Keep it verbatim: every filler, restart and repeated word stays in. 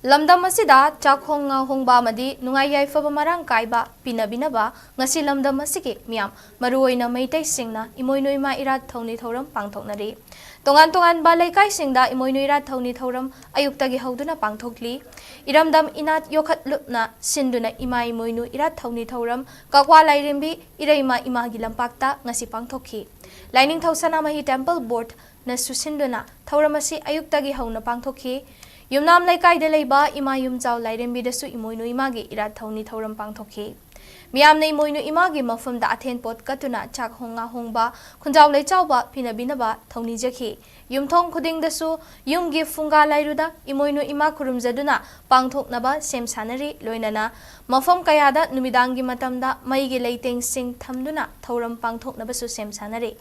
ꯂꯝꯗꯝ ꯑꯁꯤꯗ ꯆꯥꯛꯍꯣꯡ ꯉꯥꯍꯣꯡꯕ ꯑꯃꯗꯤ ꯅꯨꯡꯉꯥꯏ ꯌꯥꯏꯐꯕ ꯃꯔꯥꯡ ꯀꯥꯏꯕ ꯄꯤꯅꯕꯤꯅꯕ ꯉꯁꯤ ꯂꯝꯗꯝ ꯑꯁꯤꯒꯤ ꯃꯤꯌꯥꯝ, ꯃꯔꯨꯑꯣꯏꯅ ꯃꯩꯇꯩꯁꯤꯡꯅ ꯏꯃꯣꯏꯅꯨ ꯏꯃꯥ ꯏꯔꯥꯠ ꯊꯧꯅꯤ ꯊꯧꯔꯝ ꯄꯥꯡꯊꯣꯛꯅꯔꯤ꯫ ꯇꯣꯉꯥꯟ ꯇꯣꯉꯥꯟꯕ ꯂꯩꯀꯥꯏꯁꯤꯡꯗ ꯏꯃꯣꯏꯅꯨ ꯏꯔꯥꯠ ꯊꯧꯅꯤ ꯊꯧꯔꯝ ꯑꯌꯨꯛꯇꯒꯤ ꯍꯧꯗꯨꯅ ꯄꯥꯡꯊꯣꯛꯂꯤ꯫ ꯏꯔꯝꯗꯝ ꯏꯅꯥꯠ ꯌꯣꯛꯈꯠꯂꯨꯞꯅ ꯁꯤꯟꯗꯨꯅ ꯏꯃꯥ ꯏꯃꯣꯏꯅꯨ ꯏꯔꯥꯠ ꯊꯧꯅꯤ ꯊꯧꯔꯝ ꯀꯛꯋꯥ ꯂꯥꯏꯔꯦꯝꯕꯤ ꯏꯔꯩꯃ ꯏꯃꯥꯒꯤ ꯂꯝꯄꯥꯛꯇ ꯉꯁꯤ ꯄꯥꯡꯊꯣꯛꯈꯤ꯫ ꯂꯥꯏꯅꯤꯡꯊꯧ ꯁꯅꯥꯃꯍꯤ ꯇꯦꯝꯄꯜ ꯕꯣꯔꯗꯅ ꯁꯨꯁꯤꯟꯗꯨꯅ ꯊꯧꯔꯝ ꯑꯁꯤ ꯑꯌꯨꯛꯇꯒꯤ ꯍꯧꯅ ꯄꯥꯡꯊꯣꯛꯈꯤ꯫ ꯌꯨꯝꯅꯥꯝ ꯂꯩꯀꯥꯏꯗ ꯂꯩꯕ ꯏꯃꯥ ꯌꯨꯝꯖꯥꯎ ꯂꯥꯏꯔꯦꯝꯕꯤꯗꯁꯨ ꯏꯃꯣꯏꯅꯨ ꯏꯃꯥꯒꯤ ꯏꯔꯥꯠ ꯊꯧꯅꯤ ꯊꯧꯔꯝ ꯄꯥꯡꯊꯣꯛꯈꯤ꯫ ꯃꯤꯌꯥꯝꯅ ꯏꯃꯣꯏꯅꯨ ꯏꯃꯥꯒꯤ ꯃꯐꯝꯗ ꯑꯊꯦꯟ ꯄꯣꯠ ꯀꯠꯇꯨꯅ ꯆꯥꯛ ꯍꯣꯡ ꯉꯥ ꯍꯣꯡꯕ, ꯈꯨꯟꯖꯥꯎ ꯂꯩꯆꯥꯎꯕ ꯄꯤꯅꯕꯤꯅꯕ ꯊꯧꯅꯤꯖꯈꯤ꯫ ꯌꯨꯝꯊꯣꯡ ꯈꯨꯗꯤꯡꯗꯁꯨ ꯌꯨꯝꯒꯤ ꯐꯨꯡꯒꯥ ꯂꯥꯏꯔꯨꯗ ꯏꯃꯣꯏꯅꯨ ꯏꯃꯥ ꯈꯨꯔꯨꯝꯖꯗꯨꯅ ꯄꯥꯡꯊꯣꯛꯅꯕ ꯁꯦꯝ ꯁꯥꯅꯔꯤ꯫ ꯂꯣꯏꯅꯅ ꯃꯐꯝ ꯀꯌꯥꯗ ꯅꯨꯃꯤꯗꯥꯡꯒꯤ ꯃꯇꯝꯗ ꯃꯩꯒꯤ ꯂꯩꯇꯦꯡꯁꯤꯡ ꯊꯝꯗꯨꯅ ꯊꯧꯔꯝ ꯄꯥꯡꯊꯣꯛꯅꯕꯁꯨ ꯁꯦꯝ ꯁꯥꯅꯔꯤ꯫